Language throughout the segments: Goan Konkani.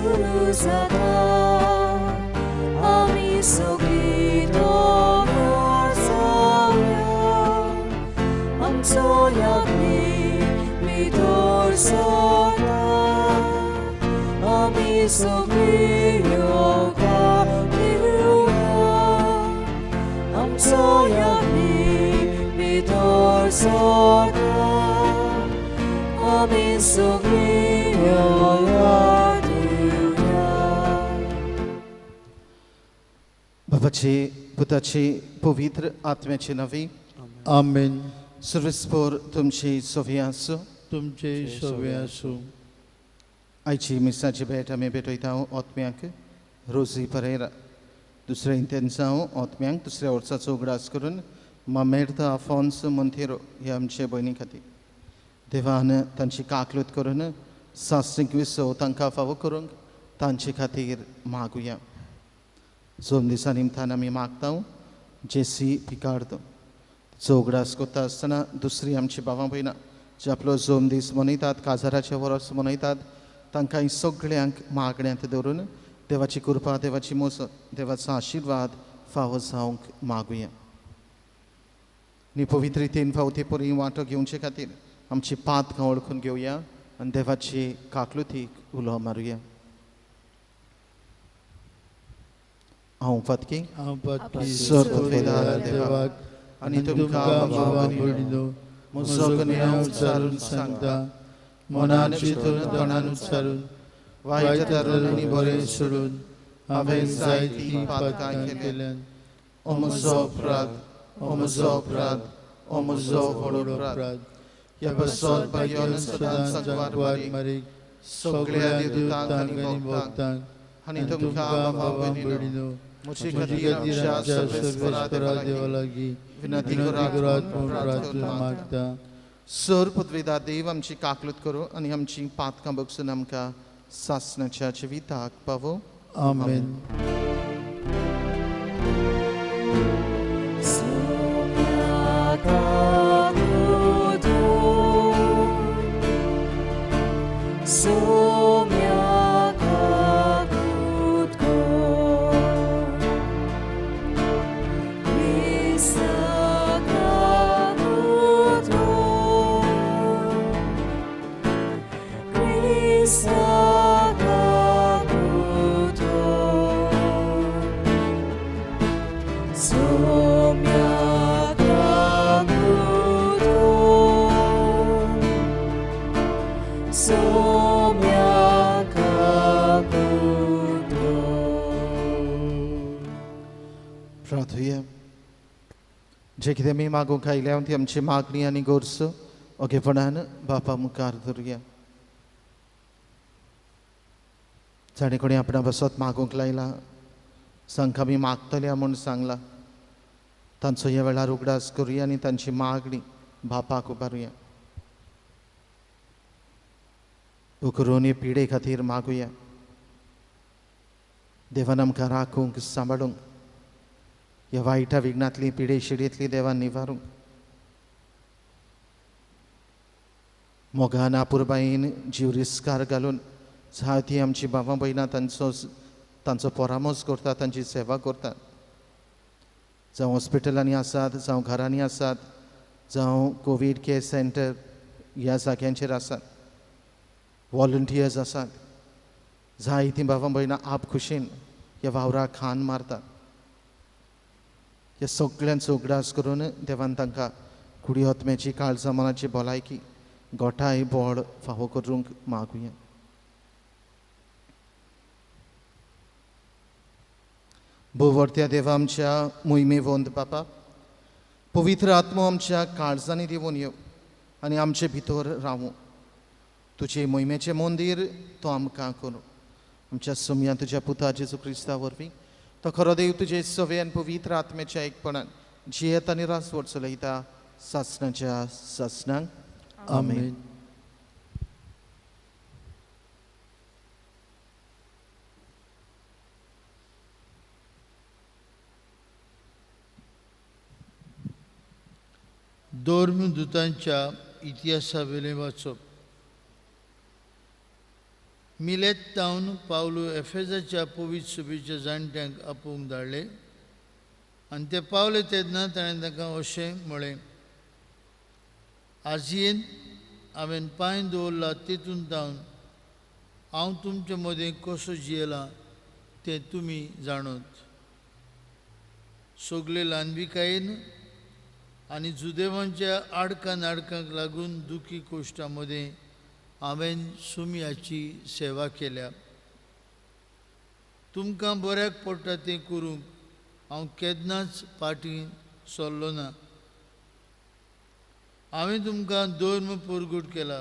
सुरू जाता आमी सगळीं तो जावया आमचो याग्नी भितर सरता आमी सगळीं येवकार दिवया आमचो याग्नी भितर सरता आमी सगळीं येवकार दिवया. बापाचे पुताचे पवित्र आत्म्याचे नांवे आमेन. सर्वेस्पोर तुमची सोवी आसूं. तुमचे सोवे आसूं. आयची मिसाची भेट आमी भेटयता ओत्म्याक रोजी परेरा. दुसऱ्या इंतेन्सांव ओत्म्यांक दुसऱ्या वर्साचो उगडास करून मामेर्ता आफोन्स मोंतेरो हे आमचे भयणी खातीर देवान तांची काकलूत करून सासणीक विसव तांकां फावो करूंक तांचे खातीर मागुया. जोम दिसा निमतान आमी मागता जेसी पिकार्दो जो उगडास करता आसतना दुसरी आमची भावां भयणां जे आपलो जोम दीस मनयतात काजाराचे वर्स मनयतात तांकां सगळ्यांक मागण्यांत दवरून देवाची कृपा देवाची मोसत देवाचो आशिर्वाद फावो जावंक मागुया. आनी पवित्र रितीन फावती परी वांटो घेवचे खातीर आमची पातकां वळखून घेवया आनी देवाची काकलुतीक उलो मारुया. हांव पातकी हांव पातकी सर्वपवित्र देवाक आनी तुमकां भावा भयणीनो म्हजो गुन्यांव उच्चारून सांगता मनान चिंतून तोंडान उच्चारून वायट धरून आनी बरें सोडून हांवें जायतीं पातकां केल्यान. ओ म्हजो अपराध, ओ म्हजो अपराध, ओ म्हजो व्हड अपराध. ह्या पासत भाग्यान सदांच सांगवार मारीक सगळ्या देवतांक आनी भक्तांक आनी तुमकां भावा भयणीनो म्हजे खातीर आमच्या सर्वेस्परा देवा लागीं विनंती विनंती करात म्हूण प्रार्थना मागता. सर पदवेदा देव आमची काकलूत करूं आनी आमची पातकां बगसून आमकां सासणाच्या जिविताक पावो. आमेन. प्रार्थुया. जे कितें आमी मागूंक आयल्या ती आमची मागणी आनी गरज ओगेपणान बापा मुखार धरुया. जाणें कोणी आपणा बसत मागूंक लायला सांग आमी मागतल्या म्हूण सांगला तांचो ह्या वेळार उगडास करुया आनी तांची मागणी बापाक उबारुया. उकरून हे पिडे खातीर मागुया. देवान आमकां राखूंक सांबाळूंक ह्या वायटा विघ्नांतली पिडे शिडयेंतली देवान निवारूंक मोगान आपुरबायेन जीव रिस्कार घालून जायतीं आमची भावां भयणां तांचो तांचो परामर्श करतात तांची सेवा करतात. जावं हॉस्पिटलांनी आसात जावं घरांनी आसात जावं कोवीड केअर सेंटर ह्या जाग्यांचेर आसात वॉलंटियर्स आसात जायतीं भावां भयणां आप खुशीन ह्या वावराक खान मारतात. ह्या सगळ्यांचो उगडास करून देवान तांकां कुडी आत्म्याची काळजा मनाची भलायकी गोठाय बळ फावो करूंक मागुया. भोवरत्या देवा आमच्या मोहिमेवंत बापा पवित्र आत्मो आमच्या काळजांनी देवून येव आनी आमचे भितर रावूं. तुजे मोहिमेचें मंदीर तो आमकां करूं. आमच्या सोम्या तुज्या पुता जेजू क्रिस्ता वरवीं तो खरो देव तुजे सवे आनी पवित्र आत्म्याच्या एकपणान जियेत आनी रासवट चलयता सासणाच्या सासणांक. आमेन. धर्मदूतांच्या इतिहासावेलें वाचप. मिलेत तावन पावलू एफेजाच्या पवित्र सभेच्या जाणट्यांक आपोवंक धाडले आनी ते पावले तेन्ना ताणें तांकां अशें म्हळें, आजयेन हांवें पांय दवरला तेतून तावन हांव तुमचे मदें कसो जियेला तें तुमी जाणत। सगळे ल्हानविकायेन आनी जुदेवांच्या आडकां नाडकांक लागून दुखी कोश्टां मदें हांवें सुमयाची सेवा केल्या। तुमकां बऱ्याक पडटा तें करूंक हांव केन्नाच फाटीं सरलो ना। हांवें तुमकां धर्म परगट केला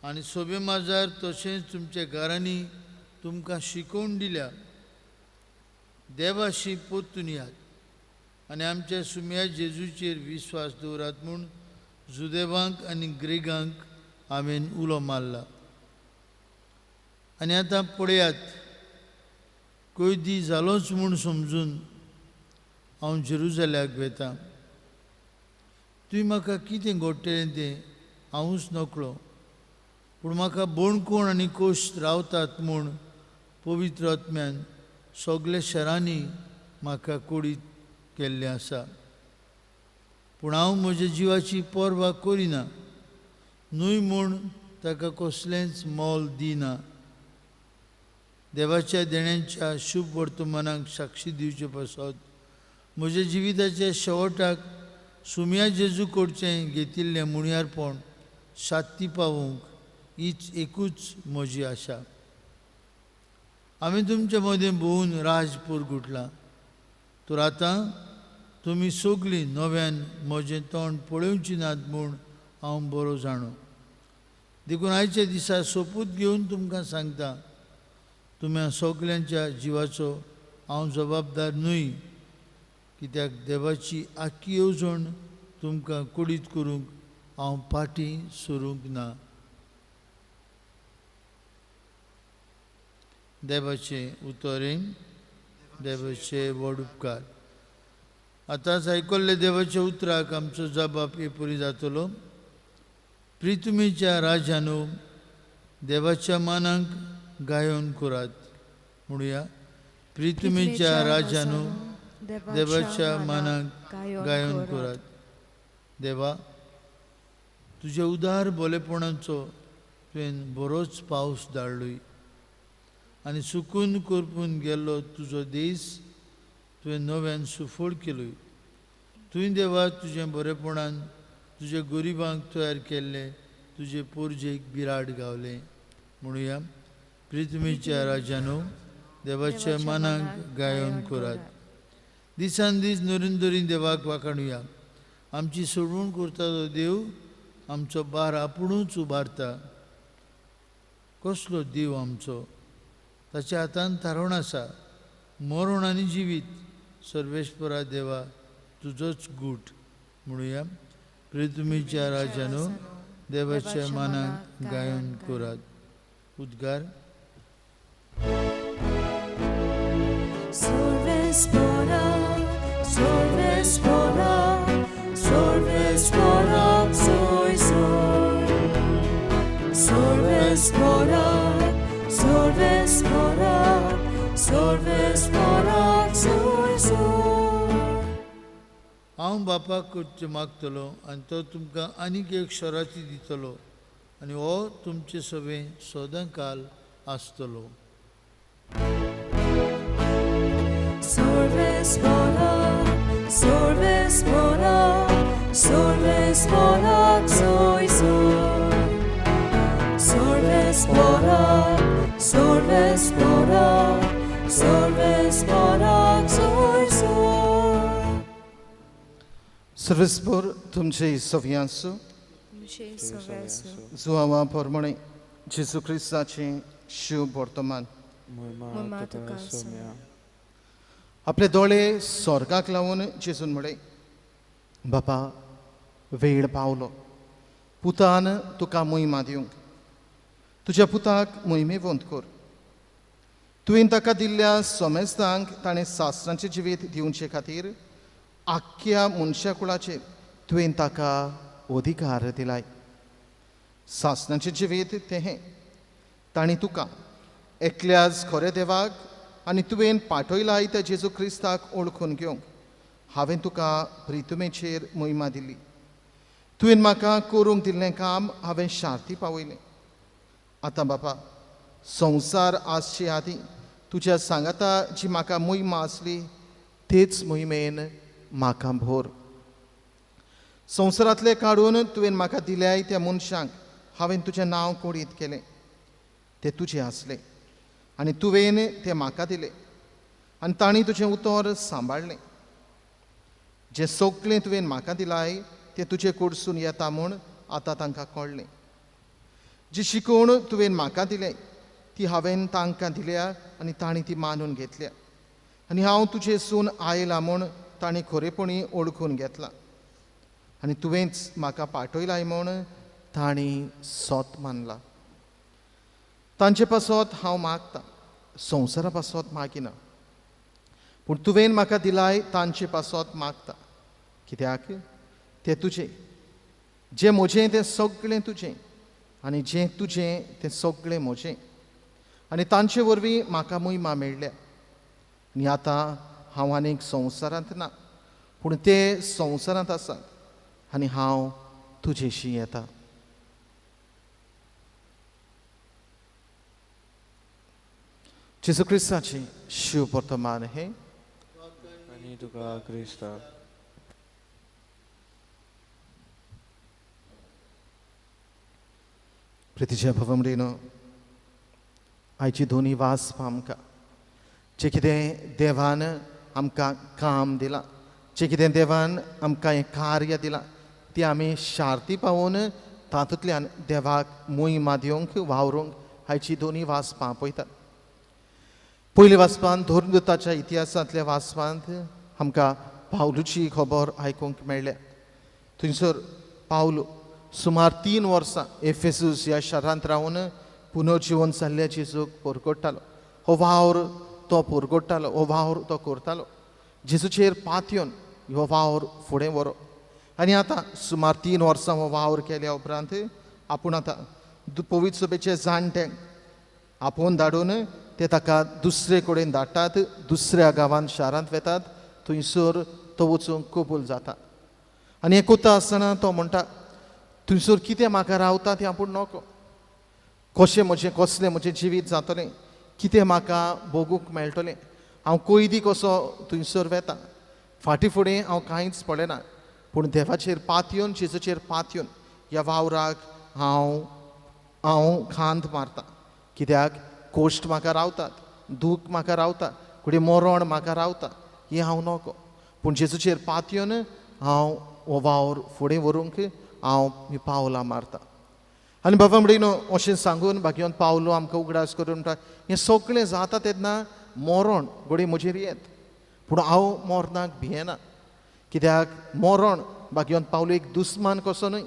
आनी सोबे माजार तशेंच तुमच्या घरांनी तुमकां शिकोवन दिल्या। देवाशी परतून यात आनी आमच्या सुमया जेजूचेर विस्वास दवरात म्हूण जुदेवांक आनी ग्रेगांक हांवें उलो मारला। आनी आतां पळयात, कैदी जालोच म्हूण समजून हांव जेरुजल्याक वेता। तुवें म्हाका कितें घडटलें तें हांवूच नकळो, पूण म्हाका बोणकोण आनी कोश्ट रावतात म्हूण पवित्र आत्म्यान सगल्या शारांनी म्हाका कुडीत केल्लें आसा। पूण हांव म्हज्या जिवाची पर्वा करिना न्हय म्हूण ताका कसलेंच मोल दिना। देवाच्या देण्यांच्या शुभ वर्तमानाक साक्षी दिवचे पासत म्हज्या जिविताच्या शेवटाक सुमया जेजू कडचें घेतिल्लें मुणयारपण सात्ती पावोवंक हीच एकूच म्हजी आशा। हांवें तुमचे मदें भोंवून राज पुरगुटलां, तर आतां तुमी सगळीं नव्यान म्हजें तोंड पळोवचीं नात म्हूण हांव बरो जाणो। देखून आयच्या दिसा सोपूत घेवन तुमकां सांगता, तुमी सगल्यांच्या जिवाचो हांव जबाबदार न्हय, कित्याक देवाची आख्खी येवजण तुमकां कुडीत करूंक हांव फाटीं सरूंक ना। देवाचें उतरें, देवाचे व्हड उपकार। आतांच आयकल्ले देवाच्या उतराक आमचो जबाब हे परी जातलो। प्रितुमीच्या राजानो देवाच्या मानाक गायन करात। म्हणुया, प्रितुमीच्या राजानो देवाच्या मानाक गायन करात। देवा, तुज्या उदार बोलेपणाचो तुवें बरोच पावस धाडलोय आनी सुकून करपून गेल्लो तुजो देश तुवें नव्यान सुफळ केलोय। तुवें देवा तुजें बरेपणान तुज्या गरिबांक तयार केल्लें तुजे पोरजेक बिराड गावलें। म्हणुया, प्रितुमीच्या राजानो देवाच्या मानाक गायन करात। दिसान दीस नरेंद्रीन देवाक वाखाणुया। आमची सोडवण करता तो देव आमचो बार आपुणूच उबारता। कसलो देव आमचो, ताच्या हातान थारोवण आसा मरण आनी जिवीत। सर्वेश्वरा देवा तुजोच गूट। म्हणुया, प्रितुमीच्या राजानो देवाच्या मानाक गायन करात। उद्गार। हांव बापाक करचें मागतलो आनी तो तुमकां आनीक एक शराती दितलो आनी हो तुमचे सवें सदां काल आसतलो। सर्वेस्पोर तुमचे सव्यांसू जुआवा परमणे जेजू क्रिस्ताचें शुभ वर्तमान। आपले दोळे स्वर्गाक लावन जेजून म्हळें, बापा वेळ पावलो, पुतान तुका मोहिमा दिवंक, तुज्या पुताक मोहिमेवंत कर। तुवें ताका दिल्ल्या समेस्तांक ताणें सासणाचें जिवीत दिवचे खातीर आख्ख्या मनशा कुळाचेर तुवें ताका अधिकार दिलाय। सासणाचें जिवीत तें हें, तांणी तुका एकल्याच खऱ्या देवाक आनी तुवें पाठयलाय त्या जेजू क्रिस्ताक ओळखून घेवंक हांवें तुका प्रितुमेचेर मोहिमा दिली. तुवें म्हाका करूंक दिल्लें काम हांवें शार्ती पावयलें. आतां बापा, संवसार आसचे आदीं तुज्या सांगाता जी म्हाका मोहिमा आसली तेच मोहिमेन म्हाका भोर. संवसारांतले काडून तुवें म्हाका दिल्याय त्या मनशांक हांवें तुजें नांव कोडीत केलें. ते तुजें आसले आनी तुवें तें म्हाका दिलें आनी तांणी तुजें उतर सांबाळ्ळें. जें सगळें तुवें म्हाका दिलाय तें तुजे कडसून येता म्हूण आतां तांकां कळ्ळें. जी शिकवण तुवें म्हाका दिलें ती हांवें तांकां दिल्या आनी तांणी ती मानून घेतल्या आनी हांव तुजे सून आयला म्हूण तांणी खरेपणी ओळखून घेतला आनी तुवेंच म्हाका पाठयलाय म्हूण तांणी सोत मानला. तांचे पासत हांव मागता, संवसारा पासत मागिना, पूण तुवें म्हाका दिलाय तांचे पासत मागता. कित्याक तें तुजें, जें म्हजें तें सगळें तुजें आनी जें तुजें तें सगळें म्हजें आनी तांचे वरवीं म्हाका मोहिमा मेळ्ळ्या. आनी आतां हांव आनीक संवसारांत ना, पूण ते संवसारांत आसात आनी हांव तुजेशी येता. जेजू क्रिस्ताचें शिव वर्तमान हें आनी तुका क्रिस्ता. प्रितीच्या भवमरेनो, आयची दोनी वाचपां आमकां जें कितें देवान आमकां काम दिलां, जें कितें देवान आमकां हें कार्य दिलां ती आमी शार्ती पावोवन तातूंतल्यान देवाक मोहिमा दिवंक वावरूंक आयची दोनी वाचपां पळयतात. पयले वाचपांत धर्मदूताच्या इतिहासांतल्या वाचपांत आमकां पावलूची खबर आयकूंक मेळ्ळ्या. थंयसर पावलू सुमार 3 वर्सां एफेसूस ह्या शारांत रावन पुनर्जिवन जाल्ल्या जेजूक परगट्टालो. हो वावर तो परगट्टालो, हो वावर तो करतालो. जेजूचेर पातयेवन हो वावर फुडें व्हरो. आनी आतां सुमार 3 वर्सां हो वावर केल्या उपरांत आपूण आतां पवित्र सभेचे जाणटे आपोवन धाडून ते ताका दुसरे कडेन धाडटात, दुसऱ्या गांवांत शारांत वेतात. थंयसर तो वचूंक कबूल जाता आनी हें कोता आसतना तो म्हणटा, थंयसर कितें म्हाका रावता तें आपूण नको, कशें म्हजें कसलें म्हजें जिवीत जातलें, कितें म्हाका भोगूंक मेळटलें, हांव कोयदी कसो थंयसर वेता, फाटीं फुडें हांव कांयच पळयना, पूण देवाचेर पातयेवन जेजूचेर पातयेवन ह्या वावराक हांव हांव खांद मारता. कित्याक कोश्ट म्हाका रावतात, दूख म्हाका रावता, कुडे मरण म्हाका रावता, हें हांव नको, पूण जेजूचेर पातयेवन हांव हो वावर फुडें व्हरूंक हांव ही पावलां मारता. आनी बाबा म्हणिनो अशें सांगून भाग्यवंत पावलो आमकां उगडास करून म्हणटा, हें सगळें जाता तेन्ना मरण घडये म्हजेर येत, पूण हांव मरणाक भियेना. कित्याक मरण भाग्यवंत पावलो एक दुस्मान कसो न्हय,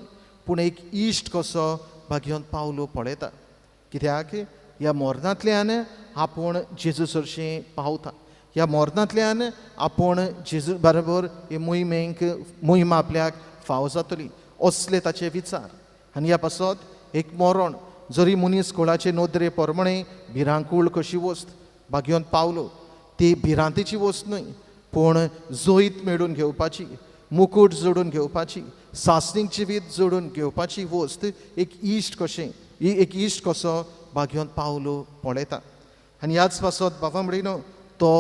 पूण एक इश्ट कसो भाग्यवंत पावलो पळयता. कित्याक ह्या मरणांतल्यान आपूण जेजू सरशीं पावता, ह्या मरणांतल्यान आपूण जेजू बरोबर हे मोहिमेक मोहिमा आपल्याक फावो जातली असले ताचे विचार. आनी ह्या पासत एक मरण जरी मनीस कुळाचे नदरे प्रमाणे भिरांकूळ कशी वस्त भाग्यवंत पावलो ती भिरांतेची वस्त न्हय, पूण जैत मेळून घेवपाची, मुकूट जोडून घेवपाची, सासणीक जिवीत जोडून घेवपाची वस्त एक इश्ट कशें, एक इश्ट कसो भाग्यवंत पावलो पळयता. आनी ह्याच पासत बाबा म्हणिनो तो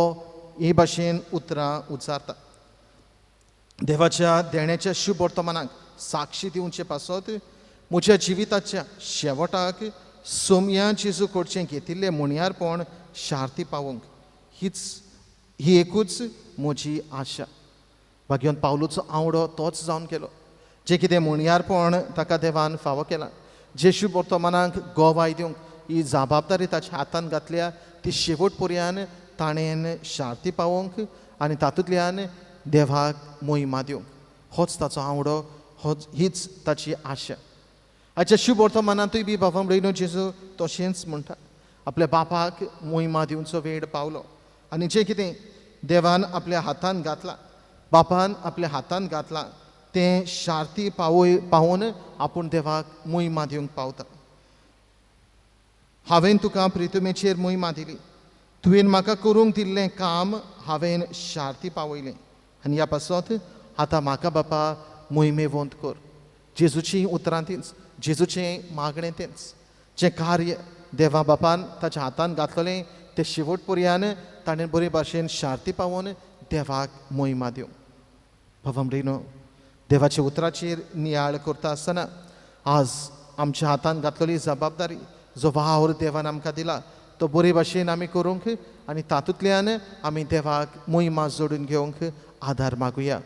हे भाशेन उतरां उच्चारता. देवाच्या देण्याच्या शुभ वर्तमानाक साक्षी दिवचे पासत म्हज्या जिविताच्या शेवटाक सोमया जेजू कडचें घेतिल्लें म्हणयारपण शार्ती पावोवंक हीच ही एकूच म्हजी आशा. भाग्यवंत पावलूचो आवडो तोच जावन गेलो. जें कितें म्हणयारपण ताका देवान फावो केलां, जे शुभ वर्तमानाक गवाय दिवंक ही जबाबदारी ताच्या हातान घातल्या ती शेवट पर्यंत ताणें शार्ती पावोवंक आनी तातूंतल्यान देवाक मोहिमा दिवंक, होच ताचो आवडो, होच हीच ताची आशा. आयच्या शुभ वर्तमानांतूय बी बाबा म्हणिनो जेजू तशेंच म्हणटा, आपल्या बापाक मोहिमा दिवचो वेळ पावलो आनी जें कितें देवान आपल्या हातान घातलां, बापान आपल्या हातान घातलां तें शार्ती पावोवन आपूण देवाक मोहिमा दिवंक पावता. हांवें तुका प्रितुमेचेर मोहिमा दिली, तुवें म्हाका करूंक दिल्लें काम हांवें शार्ती पावयलें आनी ह्या पासत आतां म्हाका बापा मोहिमेवंत कर। जेजूची उतरां तींच, जेजूचें मागणें तेंच, जें कार्य देवा बापान ताच्या हातान घातलें तें शेवट पर्यान ताणें बरे भाशेन शार्ती पावोवन देवाक मोहिमा दिवं। बाबा म्हणिनो देवाच्या उतराचेर नियाळ करता आसतना आज आमच्या हातान घातलेली जबाबदारी, जो वावर देवान आमकां दिला तो बरे भाशेन आमी करूंक आनी तातूंतल्यान आमी देवाक मोहिमा जोडून घेवंक आदार मागुया।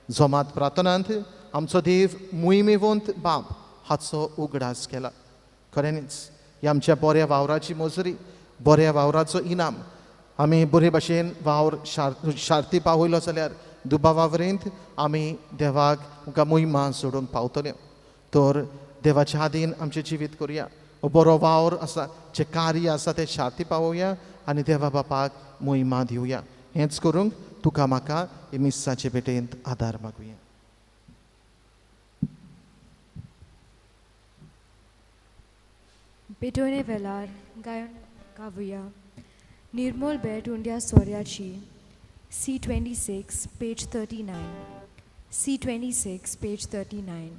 जोमात प्रार्थनांत आमचो देव मोहिमेवंत बाप हाचो उगडास केला। खऱ्यांनीच ही आमच्या बऱ्या वावराची मजुरी, बऱ्या वावराचो इनाम। आमी बरे भाशेन वावर शार्ती पावयलो जाल्यार दुबावावरेंत आमी देवाक आमकां मोहिमा जोडूंक पावतले। तर देवाच्या आदीन आमचें जिवीत करुया, बरो वावर आसा, जें कार्य आसा तें शार्ती पावोवया आनी देवा बापाक मोहिमा दिवया। हेंच करूंक तुका म्हाका हे मिसाचे भेटेंत आदार मागुया। पेटोवणे वेळार गायन गावया निर्मोल भेट उंड्या सोऱ्याची, C26 page 39, C26 page 39।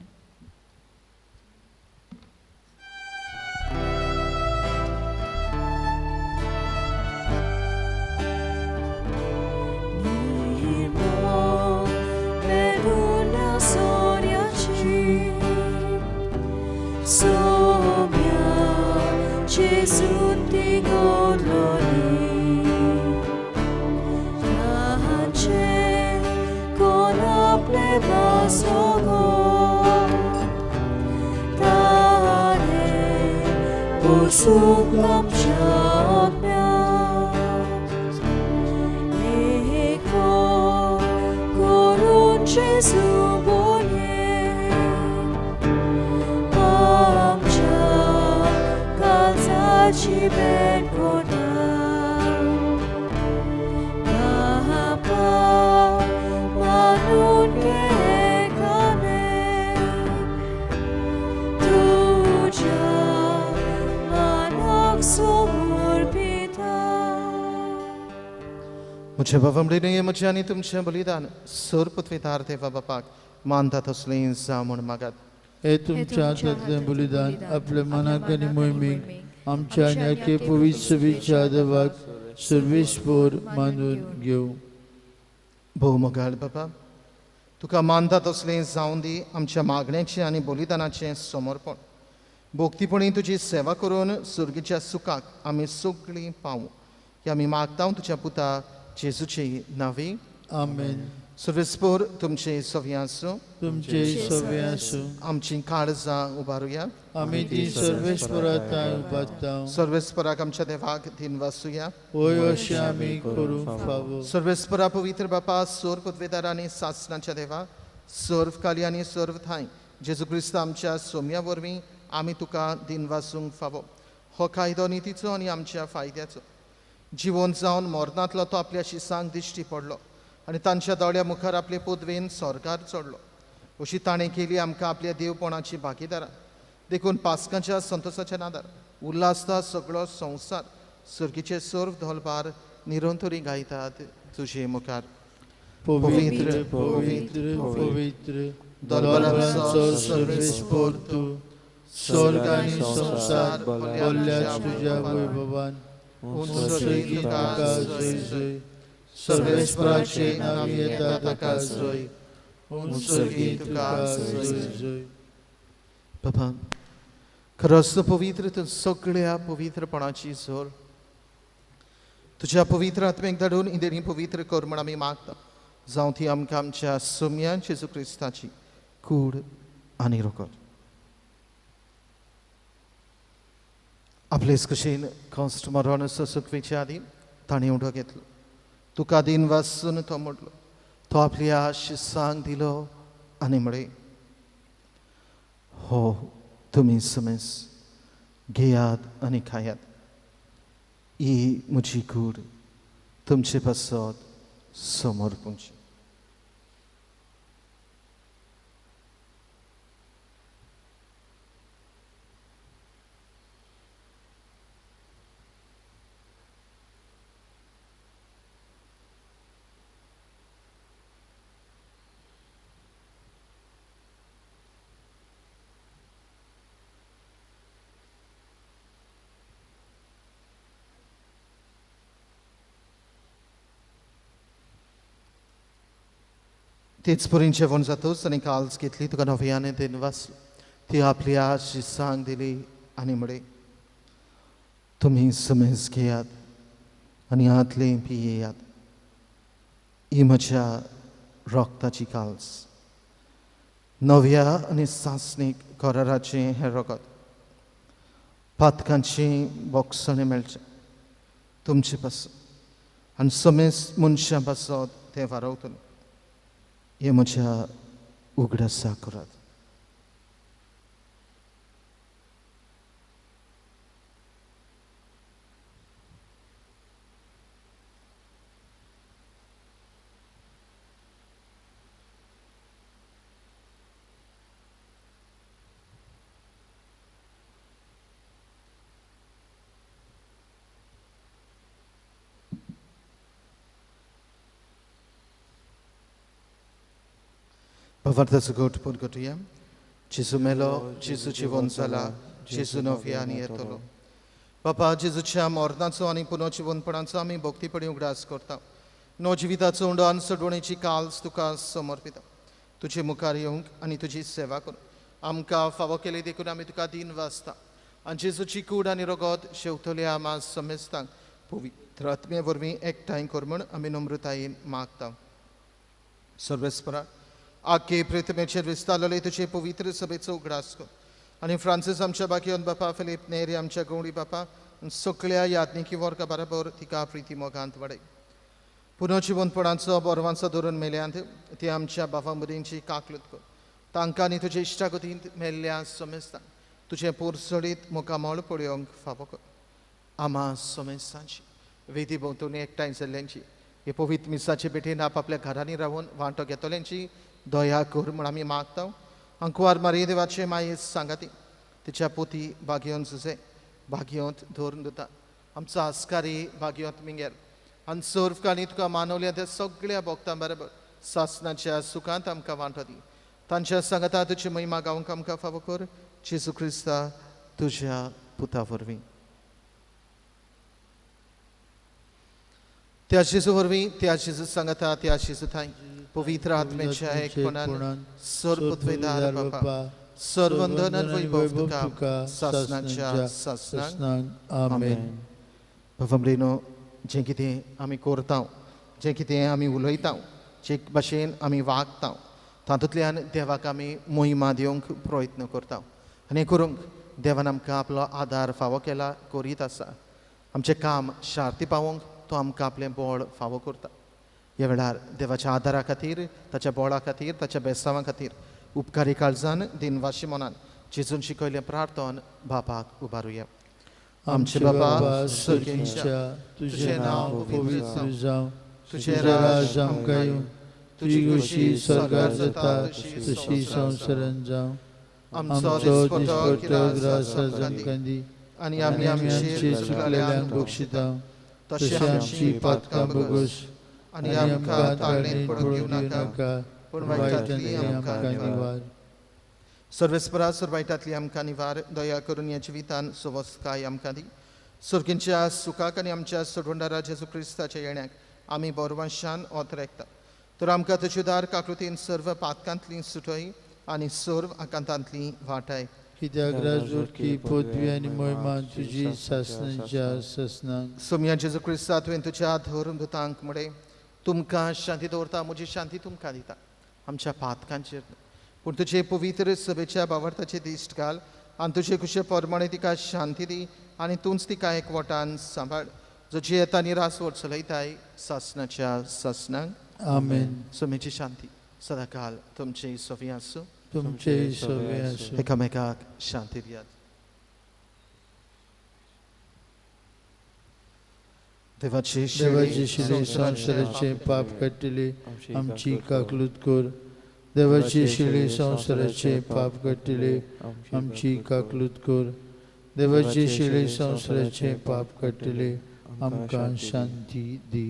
म्हज्या बाबा म्हणलें म्हजें आनी तुमचें बलिदान सर पृथ्वीदार देवा बापाक मानता तसलें जावं म्हूण मागात। हे तुमच्या हातांतलें बलिदान आपल्या मनाक आनी मोहिमेक आमच्या आनी आखे पवित्र सभेच्या देवाक सर्वेस्पोर मानून घेवं। भोव मोगाळ बाबा, तुका मानता तसलें जावं दी आमच्या मागण्याचें आनी बलिदानाचें समर्पण। भोक्तीपणी तुजी सेवा करून सुर्गीच्या सुखाक आमी सगळीं पावूं ही आमी मागता तुज्या पुता जेजूचे नांवे, आमेन। सर्वेस्पोर तुमचे सवे आसूं, तुमचे सवे आसूं। आमची काळजां उबारुया, आमी ती सर्वेस्पोरा थंय उबारता। सर्वेस्पोराक आमच्या देवाक दिनवासुया, होय अशें आमी करूंक फावो। सर्वेस्पोरा पवित्र बापा, सोर पदवेदार आनी सासणाच्या देवा, सर्व काली आनी सर्व थांय जेजू क्रिस्त आमच्या सोम्या वरवीं आमी तुका दिनवासूंक फावो। हो कायदो नितीचो आनी आमच्या फायद्याचो। जिवन जावन मरणांतलो तो आपल्या शिसांक दिश्टी पडलो आनी तांच्या दोळ्या मुखार आपले पदवेन स्वर्गार चडलो। अशी ताणें केली आमकां आपल्या देवपणाची भागीदारां। देखून पास्काच्या संतोसाच्या नादार उल्हासता सगळो संवसार सर्गीचे सर्व धोलबार निरंतरी गायतात तुजे मुखार। पवित्र पवित्र पवित्र दरबारांचो सर्वेस्पोर तूं, स्वर्ग आनी संवसार भरल्यात तुज्या वैभवान। उंच तुका जय जय, सर्वेस्पराचे नांव येता ताका जय, उंच तुका जय जय। बाबा, खरोच तूं पवित्र, तूं सगळ्या पवित्रपणाची जोर। तुज्या पवित्र आत्म्याक धाडून इंदेरी पवित्र कर म्हण आमी मागता। जावं ती आमकां आमच्या सोम्यान जेजू क्रिस्ताची कूड आनी रोकड। आपलेच कशेन कॉस्ट मरण सोंसुकवेच्या आदीं ताणें उडो घेतलो, तुका दिन वासून तो म्हणलो, तो आपल्या शिसांक दिलो आनी म्हळें, हो तुमी समेस घेयात आनी खायात, ही म्हजी कूड तुमचे पासत समर्पूंची। तेच परीन जेवण जातच आनी काल्स घेतली तुका नव्याने दिनवास ती आपली आशिसांक दिली आनी म्हळें, तुमी समेज घेयात आनी हातलें पियेयात, ही म्हज्या रोगताची काल्स, नव्या आनी सासणीक कराराचें हें रगत, पातकांचें बोगसणें मेळचें तुमचे पासत आनी समेज मनशां पासत तें वारवतलें, हें म्हज्या उगडासा करात. भावार्थाचो गोट पुरगटुया. जेजू मेलो, जेजू जिवन जाला, जेजू नव्यान येतलो. बापा, जेजूच्या मरणाचो आनी पुनर्जिवनपणाचो आमी भक्तीपणी उगडास करता. नो जिविताचो उंडो आनी सडवणेची काल्स तुका समर्पिता. तुजे मुखार येवंक आनी तुजी सेवा करूंक आमकां फावो केली देखून आमी तुका दीन वाचता. आनी जेजूची कूड आनी रगत शेवतल्या आमा समेस्तांक पवित्र आत्म्या वरवीं एकठांय कर म्हूण आमी नम्रतायेन मागता. सर्वेस्परा, आखे प्रतिमेचेर विस्तारलेले तुजे पवित्र सभेचो उगडास कर आनी फ्रांसीस आमच्या बाकियोन बापा, फिलीप नेरी आमच्या गवळी बापा, सगळ्या यादनिकी वर्गा बराबर तिका प्रिती मोगांत वाडय. पुनर्जिवनपणाचो बरवांचो धरून मेल्यांत ती आमच्या बाबा मदींची काकलूत कर. तांकां आनी तुजे इश्टागतींत मेल्ल्या समेस्तांक तुजें पोरसडीत मुखामळ पळोवंक फावो कर. आमा समेस्तांची वेदी भोंवतणी एकठांय जाल्ल्यांची हे पवित्र मिसाचे भेटेन आपापल्या घरांनी रावन वांटो घेतल्यांची दया कर म्हूण आमी मागता. अंकुवार मारी देवाचे माये सांगाती तिच्या पोती भाग्योन सुसे भाग्योंत धरून दिता आमचो आस्कारी भाग्योंत मिंगेर आनी सर्वकाणी तुका मानवल्या त्या सगळ्या भोक्तां बरोबर सासनाच्या सुखांत आमकां वांटो दी. तांच्या सांगाता तुजी महिमा गावंक आमकां फावो कर, जेजू क्रिस्ता तुज्या पुता वरवीं. त्या जेजू वरवीं, त्या जेजू सांगाता, त्या जेजू थांय पवित्र आत्म्याच्या एकपणान सर्वपदवीदार बापा, सर्वंदन वैभव तुका सासनाच्या सासनाक. आमेन. बाबा, जें कितें आमी करता, जें कितें आमी उलयता, जे भाशेन आमी वागता, तातूंतल्यान देवाक आमी मोहिमा दिवंक प्रयत्न करता आनी करूंक देवान आमकां आपलो आदार फावो केला, करीत आसा. आमचें काम शार्ती पावोवंक तो आमकां आपलें बळ फावो करता. ह्या वेळार देवाच्या आदारा खातीर, ताच्या बळा खातीर, ताच्या बेसांवा खातीर उपकारी काळजान दिनवाशी मनान जेजून शिकयलें प्रार्थन बापाक उबारुया. आमचे बाबा सर्गेच्या, तुझें नांव पवित्र जावं, तुझें राज आमकां येवं, तुजी खुशी स्वर्गार जाता तशी संवसारांत जावं. आमचो दिसपट्टो ग्रास आज आमकां दी आनी आनी आमी आमचे चुकलेल्यांक बक्षिता तशें आमची पातकां भोगोस आनी आनी आमकां आमकां ताळणेंत ताळणेंत पडूंक पडूंक दिवं दिवं नाका, नाका, पूण पूण वायटांतली वायटांतली आमकां आमकां निवार. निवार. सर्वेस्परा, सर्वायटांतली आमकां निवार. दया करून ह्या जिवितान सुवस्थकाय आमकां दी. सर्गींच्या सुखाक आनी आमच्या सोडवणदारा जेजू क्रिस्ताच्या येण्याक आमी बरवांशान ओतरेकता. तर आमकां तुजे दार काकृतीन सर्व पातकांतली सुटय आनी सर्व आकांतांतली वाटाय. कित्याक राजवटकी पदवी आनी महिमा तुजी सासनाच्या सासनाक. सोमया जेजू क्रिस्ता, तुवें तुज्या धर्मदूतांक म्हळें, तुमकां शांती दवरता, म्हजी शांती तुमकां दिता, आमच्या पातकांचेर न्हय, पूण तुजे पवित्र सभेच्या भावार्थाचे दिश्ट घाल आनी तुजे कुशे प्रमाणे तिका शांती दी आनी तूंच तिका एकवटान सांबाळ, जो जियेता आनी रासवट चलयताय सासनाच्या सासनाक. आमेन. सोमेची शांती सदाकाल तुमचे सोफी आसूं, तुमचे सवे आसूं. एकामेकाक शांती दियात. देवाची देवाची शिले संवसाराचे पाप काडटली आमची काकलूत कर. देवाची शिले संवसाराचे पाप काडटली आमची काकलूत कर. देवाची शिले संवसाराचे पाप काडटली आमकां शांती दी.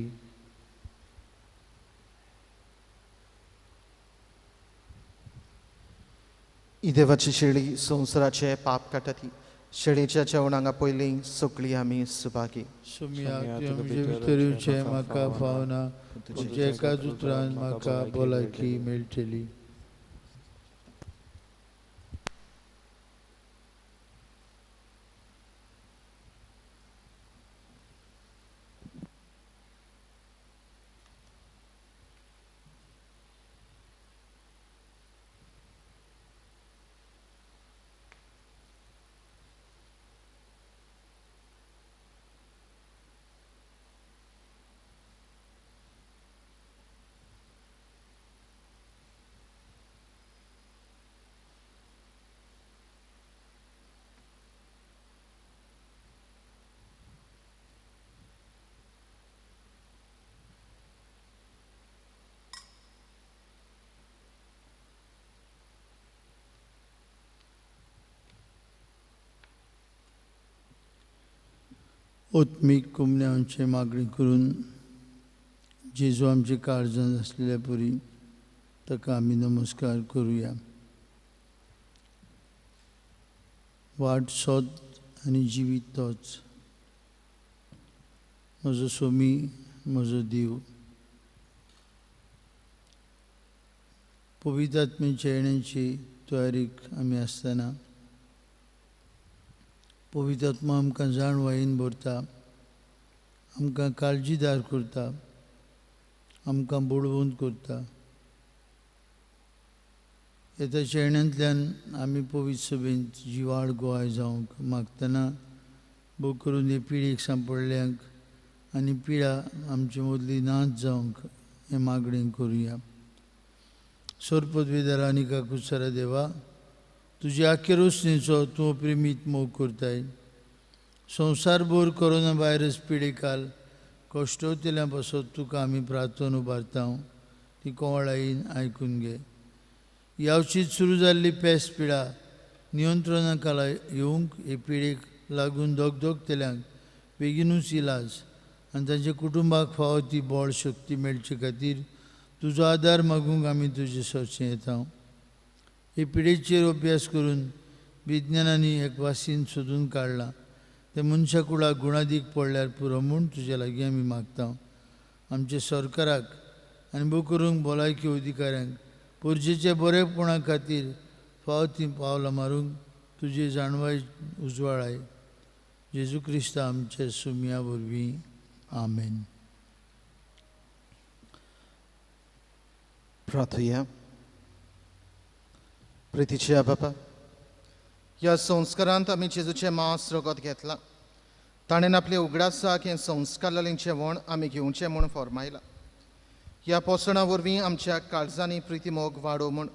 ही देवाची शेळी संवसाराचे पाप काडटा ती शेळीच्या जेवणांगा पयलीं सगळीं आमी सुभागी. सोमया, तुवें म्हजे भितर येवचें म्हाका फावना, तुज्या एकाच उतरान म्हाका भलायकी मेळटली. ओत्मीक कुमण्यांचे मागणी करून जेजू आमचे काळजांत आसलेल्या परी ताका आमी नमस्कार करुया. वाट सोद आनी जिवीत तोच, म्हजो सोमी म्हजो देव. पवित्र आत्म्याच्या येण्याची तयारीक आमी आसतना पवित्र आत्मा आमकां जाणवायेन भरता, आमकां काळजीदार करता, आमकां बळवंत करता. येता येण्यांतल्यान आमी पवित्र सभेंत जिवाळ गोवाय जावंक मागतना भोव करून हे पिळीक सांपडल्यांक आनी पिळा आमचे मदली नाच जावंक हें मागणें करुया. सोरपदवेदारा आनी काकुसरा देवा, तुजे आख्खे रोशणेचो तूं प्रेमीत मोग करताय. संवसारभर कोरोना व्हायरस पिडेकाल कश्टवतल्या पासत तुका आमी प्रार्थना उबारता, ती कोवळायेन आयकून घे. यावचीत सुरू जाल्ली पेस पिडा नियंत्रणा खाला येवंक हे पिडेक लागून दगदगतल्यांक बेगिनूच इलाज आनी तांच्या कुटुंबाक फावो ती बळ शक्ती मेळचे खातीर तुजो आदार मागूंक आमी तुजे सरचें येता. हे पिडेचेर अभ्यास करून विज्ञानांनी एक वासीन सोदून काडलां, तें मनशा कुळाक गुणादीक पडल्यार पुरो म्हूण तुजे लागीं आमी मागता. आमच्या सरकाराक आनी भोव करूंक भलायकी अधिकाऱ्यांक पोरजेच्या बरेपणा खातीर फावो तीं पावलां मारूंक तुजी जाणवाय उजवाडाय. जेजू क्रिस्ता आमच्या सुमया वरवीं, आमेन. प्रार्थुया. प्रितीच्या बापा, ह्या संस्कारांत आमी जेजूचें मांस रगत घेतलां. ताणें आपले उगडासाक हें संस्कार लालें जेवण आमी घेवचें म्हूण फॉर्मायलां. ह्या पोसणा वरवीं आमच्या काळजांनी प्रिती मोग वाडो म्हूण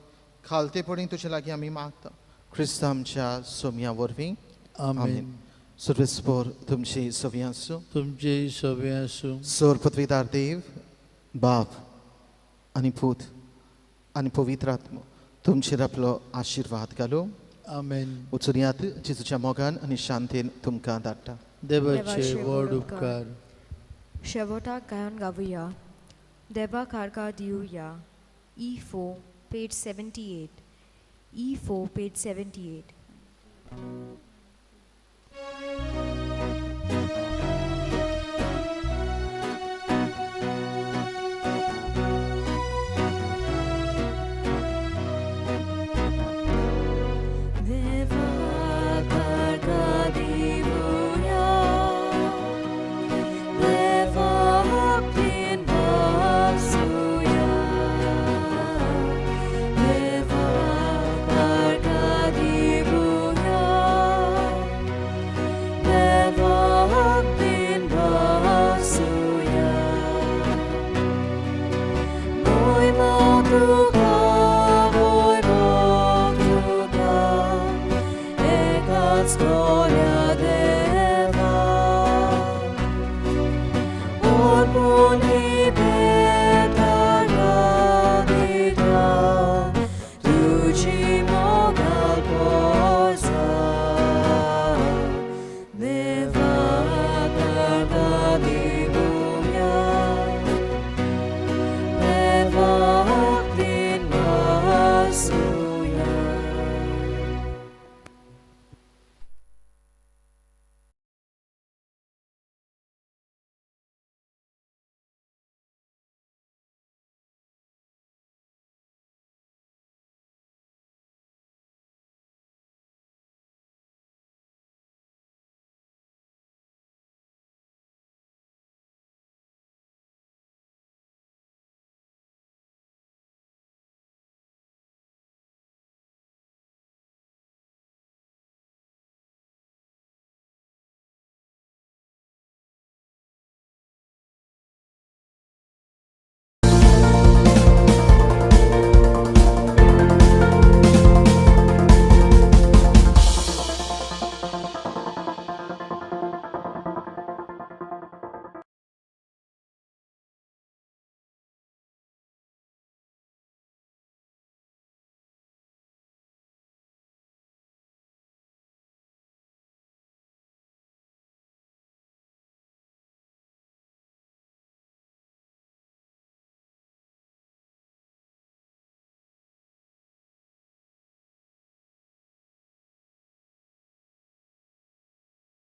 खालतेपणी तुजे लागीं आमी मागता. क्रिस्त आमच्या सोमया वरवीं, आमेन. सर्वेस्पोर तुमची सवी आसूं, तुमची सवी आसूं. सोर पदवीदार देव बाप आनी पूत आनी पवित्र आत्मो तुमचेर आपलो आशिर्वाद घालूं. आमेन. वचुनयात जेजूच्या मोगान आनी शांतीन तुमकां धाडटा. देवाचे व्हड उपकार. शेवटाक गायन गावया देवा कारकार दिवया. E4 page 78. E4 page 78. Gloria Dei.